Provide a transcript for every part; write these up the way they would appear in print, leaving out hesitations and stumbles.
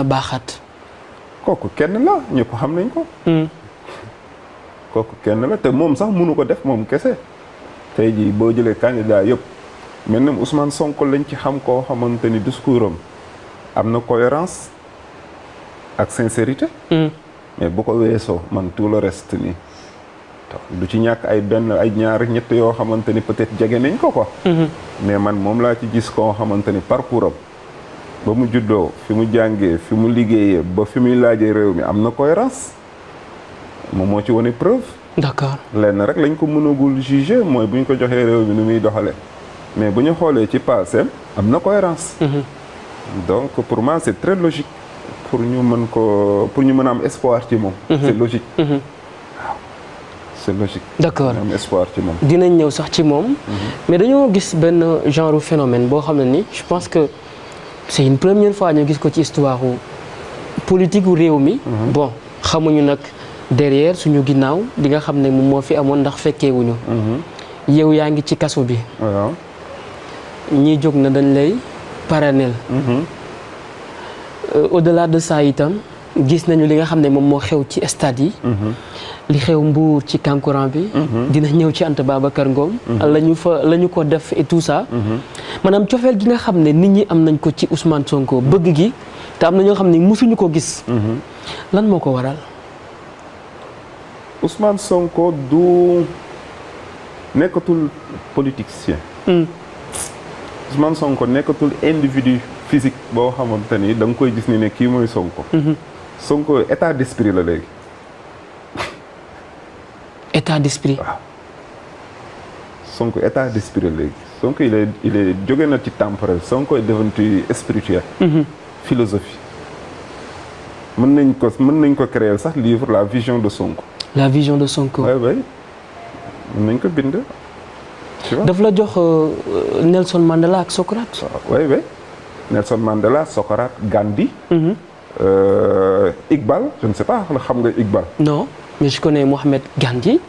baaxaat. kooku kenn la ñëpp xam nañ ko. kooku kenn la te moom sax mënu ko def moom kese. tey jii boo jëlee candidat yëpp mel na Ousmane Sonko lañ ci xam koo xamante ni discours am na cohérence ak sincérité. mais bu ko weesoo man tout le reste nii du ci ñàkk ay ñaar ñett yoo xamante ni peut-être jege nañ ko quoi. mais man moom laa ci gis koo xamante ni parcours am ba mu juddoo fi mu jàngee fi mu liggéeyee ba fi muy laajee réew mi am na cohérence moom moo ci wane preuve. d'accord lenn rek lañ ko mënagul juger mooy bu ñu ko joxee réew mi nu muy doxalee mais bu ñu xoolee ci passé am na cohérence. donc pour moi c'est très logique pour ñu mën a am espoir ci moom. c'est logique. waaw c'est logique. d'accord am espoir ci moom. dinañ ñëw sax ci moom. mais dañoo gis benn genre phénomène boo xam ne ni je pense que c'est une première fois ñu gis ko ci histoire politique u réew mi. bon xamuñu nag derrière suñu ginnaaw di nga xam ne moom moo fi amoon ndax fekkeewuñu. yow yaa ngi ci kaso bi. waaw. ñii jóg na dañ lay parrainel. Au-delà de ça itam gis nañu li nga xam ne moom moo xew ci stade yi. li xew Mbour ci kankuran bi. dina ñëw ci Anta Babacar Ngom. la ñu ko def et tout ça. maanaam cofeel gi nga xam ne nit ñi am nañ ko ci Ousmane Sonko bëgg gi te am na ñoo xam ne mësuñu ko gis. lan moo ko waral. Ousmane Sonko du nekkatul politicien. Ousmane Sonko nekkatul individu physique boo xamante ni da nga koy gis ni ne kii mooy Sonko. Sonko état d'esprit la léegi. état d'esprit. waaw Sonko état d'esprit la léegi Sonko il est jóge na ci temporel Sonko est devenu spirituel. philosophie. mën nañ ko créer sax livre la vision de Sonko. la vision de Sonko. oui mën nañ ko bind. daf la jox Nelson Mandela ak Socrate. oui Nelson Mandela Socrate Gandhi. Iqbal je ne sais pas xam nga Iqbal. non mais je connais Mohamed Gandhi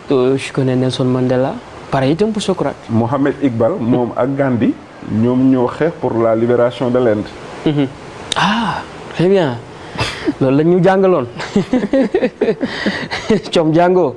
je connais Nelson Mandela pareil itam pour Socrate. Mohamed Iqbal moom ak Gandhi ñoom ñoo xeex pour la libération de l'Inde. ah très bien loolu la ñu jàngaloon coom jàngoo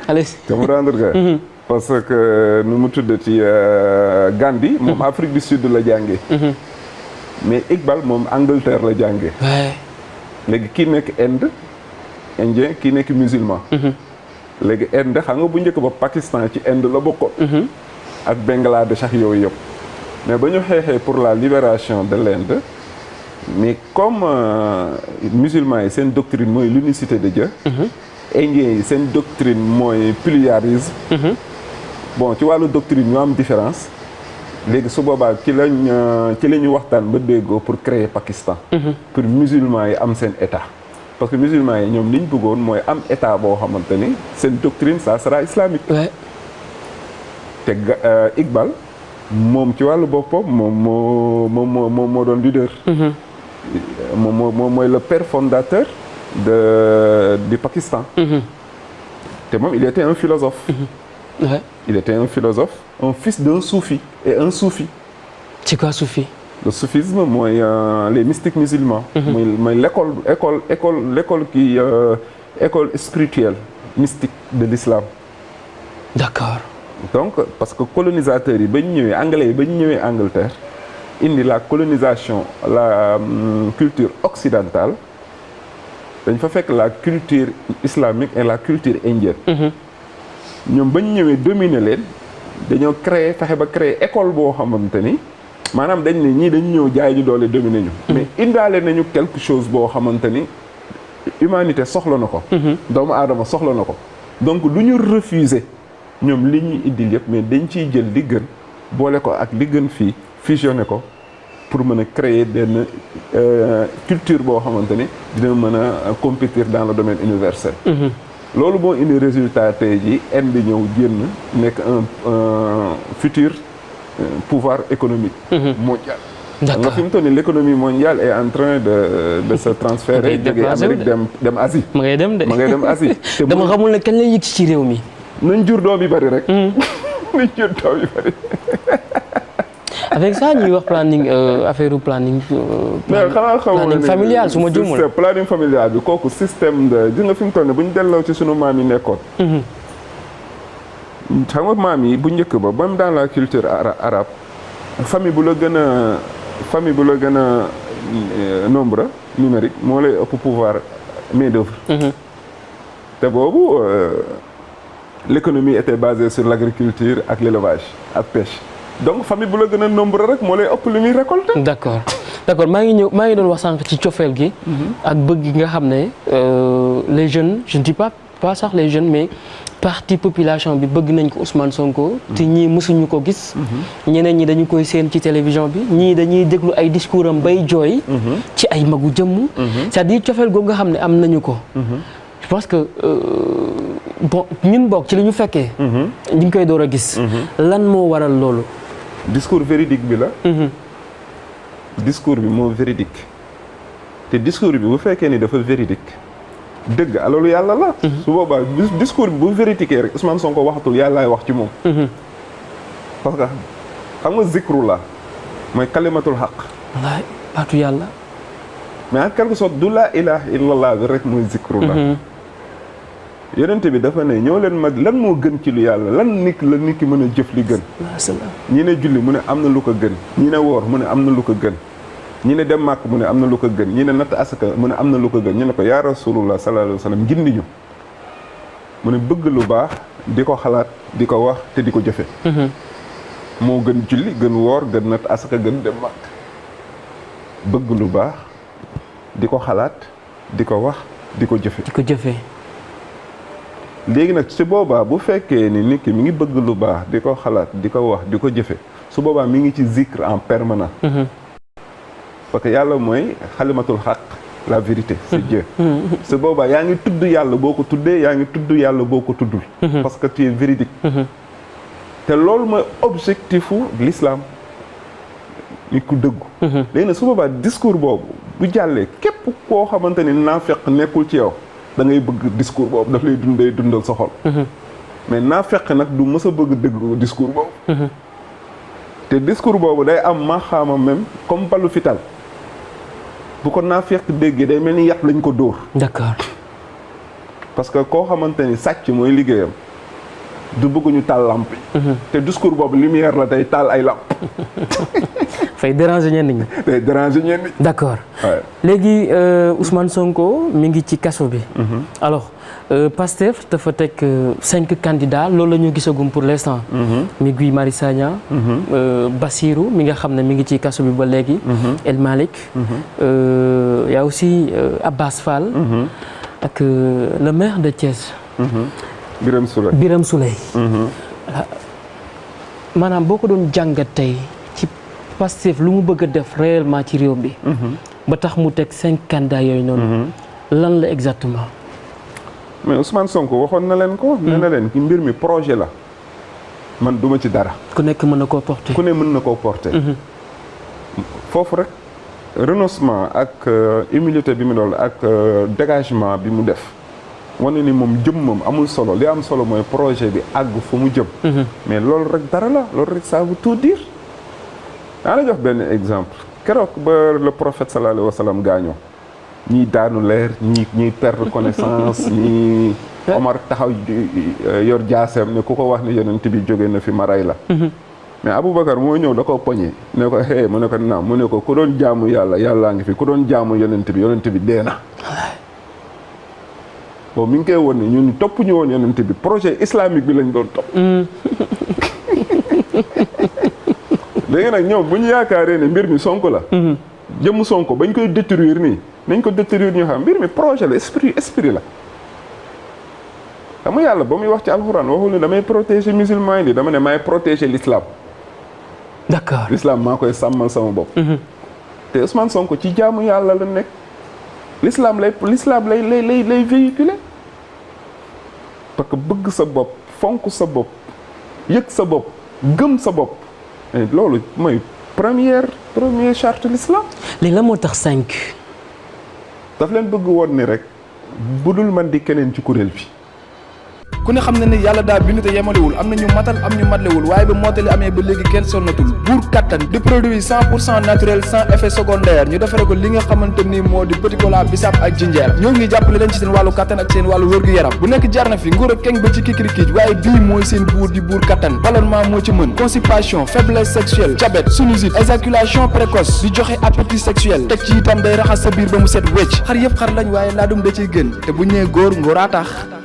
allez. comprendre nga. parce que nu mu tuddati Gandhi moom Afrique du Sud la jàngee. mais Iqbal moom Angleterre la jàngee. léegi kii nekk Inde indien kii nekk musulman. léegi Inde xam nga bu njëkk ba Pakistan ci Inde la bokkoon. ak Bangladesh ak yooyu yëpp. mais ba ñu xeexee pour la libération de l'Inde mais comme musulmans yi seen doctrine mooy l'unicité de Dieu. indiens yi seen doctrine mooy pluralisme. bon ci wàllu doctrine ñu am différence léegi su boobaa ci la ñu waxtaan ba déggoo pour créer Pakistan. pour musulmans yi am seen état. parce que musulmans yi ñoom li ñu bëggoon mooy am état boo xamante ni seen doctrine ça sera islamique. te Iqbal moom ci wàllu boppam moom moo doon leader. moom mooy le père fondateur du Pakistan. te moom il était un philosophe. Il était un philosophe, un fils d'un soufi et un soufi. C'est quoi soufi? Le soufisme mooy les mystiques musulmans. mooy l'école spirituelle mystique de l'islam. D'accord. Donc parce que colonisateurs yi ba ñu ñëwee anglais yi ba ñu ñëwee Angleterre indi la colonisation la culture occidentale dañ fa fekk la culture islamique et la culture indienne. ñoom ba ñu ñëwee dominer leen dañoo fexe ba créer école boo xamante ni maanaam dañ ne ñii dañu ñëw jaay ñu doole dominer ñu. mais indaale nañu quelque chose boo xamante ni humanité soxla na ko. doomu aadama soxla na ko. donc du ñu refuser ñoom li ñuy indil yëpp mais dañ ciy jël li gën boole ko ak li gën fii fusionner ko pour mën a créer benn culture boo xamante ni dina mën a compétir dans le domaine universel. loolu moo indi résultat tey jii Inde ñëw génn nekk un futur pouvoir économique mondial. D'accord nga fi mu toll nii l'économie mondiale est en train de se transférer jóge Amérique dem Asie. ma ngay dem de ma ngay dem Asie. te dama xamul ne kañ lay yëg ci réew mi. nañ jur doom yu bari rek. nañ jur doom yu bari. avec ça ñuy wax planning affaire planning. planning familial su ma juumul. planning familial bi kooku système de gis nga fi mu toll nii bu ñu delloo ci sunu maam yi nekkoon. xam nga maam yi bu njëkk ba même dans la culture arabe famille bu la gën a nombre numérique moo lay ëpp pouvoir main d'œuvre. te boobu l'économie était basée sur l'agriculture ak l'élevage ak pêche donc famille bu la gën a nombre rek moo lay ëpp li muy récolter. d'accord maa ngi doon wax sànq ci cofeel gi. ak bëgg gi nga xam ne les jeunes je ne dis pas sax les jeunes mais partie population bi bëgg nañ ko Ousmane Sonko. te ñii mësuñu ko gis. ñeneen ñi dañu koy séen ci télévision bi ñii dañuy déglu ay discours am bay jooy. ci ay magu jëmm. c'est-à-dire cofeel googu nga xam ne am nañu ko. je pense que bon ñun bokk ci li ñu fekkee. ñu ngi koy door a gis. lan moo waral loolu. discours véridique bi la. discours bi moo véridique te discours bi bu fekkee ni dafa véridique dëgg alalu yàlla la. su boobaa discours bi bu véridique rek Ousmane Sonko waxatul yàllaay wax ci moom. parce que xam nga zikru la mooy kalimatul xaq. wallaay baatu yàlla. mais en quelque sorte du laa ilaha illallah bi rek mooy zikru la. yonent bi dafa ne ñoo leen mag lan moo gën ci lu yàlla lan nit ki mën a jëf li gën. ñi ne julli mu ne am na lu ko gën. ñi ne woor mu ne am na lu ko gën. ñi ne dem màkk mu ne am na lu ko gën. ñi ne natt asaka mu ne am na lu ko gën ñu ne ko yaa rasulullah sallallahu alayhi wa sallam gindi ñu. mu ne bëgg lu baax di ko xalaat di ko wax te di ko jëfe moo gën julli gën woor gën natt asaka gën dem màkk. bëgg lu baax di ko xalaat di ko wax di ko jëfe léegi nag ci boobaa bu fekkee ni nit ki mi ngi bëgg lu baax di ko xalaat di ko wax di ko jëfe su boobaa mi ngi ci zikr en permanent. parce que yàlla mooy xalimatul xaq la vérité c'est Dieu. su boobaa yaa ngi tudd yàlla boo ko tuddee yaa ngi tudd yàlla boo ko tuddul. parce que tu es véridique. te loolu mooy objectifu l'islam nit ku dëggu. léegi nag su boobaa discours boobu bu jàllee képp koo xamante ni naafeq nekkul ci yow. da ngay bëgg discours boobu daf lay dundal sa xol. mais naafeq nag du mës a bëgg dëgg discours boobu. te discours boobu day am maxaama même comme balu fital bu ko naafeq déggee day mel ni yàpp lañ ko dóor. d'accord. parce que koo xamante ni sàcc mooy liggéeyam du bëgg ñu taal lamp yi. te discours boobu lumière la day taal ay lamp. fay déranger ñenn ñi. day déranger ñenn ñi. d'accord. léegi Ousmane Sonko mi ngi ci kaso bi. alors Pastef dafa teg 5 candidats loolu la ñu gisagum pour l'instant. mi Guy Marius Sagna. Bassirou mi nga xam ne mi ngi ci kaso bi ba léegi. El Malick. y a aussi Abbas Fall. ak le maire de Thiès. Birame Souleye. maanaam boo ko doon jàngat tey ci Pastef lu mu bëgg a def réellement ci réew bi. ba tax mu teg 5 candidats yooyu noonu. lan la exactement. mais Ousmane Sonko waxoon na leen ko. nee na leen ki mbir mi projet la. man duma ci dara. ku nekk mën na koo porter. ku ne mën na koo porter. foofu rek renoncement ak humilité bi mu doon ak dégagement bi mu def. wane ni moom jëmmam amul solo li am solo mooy projet bi àgg fa mu jëm. mais loolu rek dara la loolu rek ça veut tout dire. daa la jox benn exemple keroog ba le prophète sallallahu alayhi wa sallam gaañoo ñii daanu leer ñii perdre connaissance ñii Omar taxaw yor jaaseem ne ku ko wax ne yonent bi jóge na fi ma rey la. mais Aboubacar moo ñëw da ko poñe ne ko hey mu ne ko naam mu ne ko ku doon jaamu yàllaa ngi fi ku doon jaamu yonent bi dee na. bon mi ngi koy woon ne ñun topp ñu woon yonent bi projet islamique bi lañ doon topp. léegi nag ñoom bu ñu yaakaaree ne mbir mi Sonko la. jëmm Sonko bañ koy détruire nii nañ ko détruire ñu xam mbir mi projet la esprit la. xam nga yàlla ba muy wax ci alxuraan waxul ne damay protéger musulman yi dama ne may protéger l'islam. d'accord l'islam maa koy sàmmal sama bopp. te Ousmane Sonko ci jaamu yàlla la nekk. l'islam lay véhiculer parce que bëgg sa bopp fonk sa bopp yëg sa bopp gëm sa bopp loolu mooy première charte l'islam. léegi la moo tax 5. daf leen bëgg woon ni rek budul man di keneen ci kuréel bi. ku ne xam ne ni yàlla daa bind te yemalewul am na ñu matal am ñu matlewul waaye ba mottali amee ba léegi kenn sonnatul buur kattan di produit 100% naturel sans effet secondaire ñu defare ko li nga xamante ni moo di petit cola bisaab ak jinjeer ñoo ngi jàppale leen ci seen wàllu kattan ak seen wàllu wërgu-yaram bu nekk jarna fi nguur ak keng ba ci kikirikiij waaye bii mooy seen buur di buur kattan ballonnement moo ci mën constipation faiblesse sexuelle diabète sinusite éjaculation précoce di joxe appétit sexuel teg ci itam day raxas sa biir ba mu set wecc xar yëpp xar lañ waaye laadum da ciy gën te bu ñëwee góor ngóoraa tax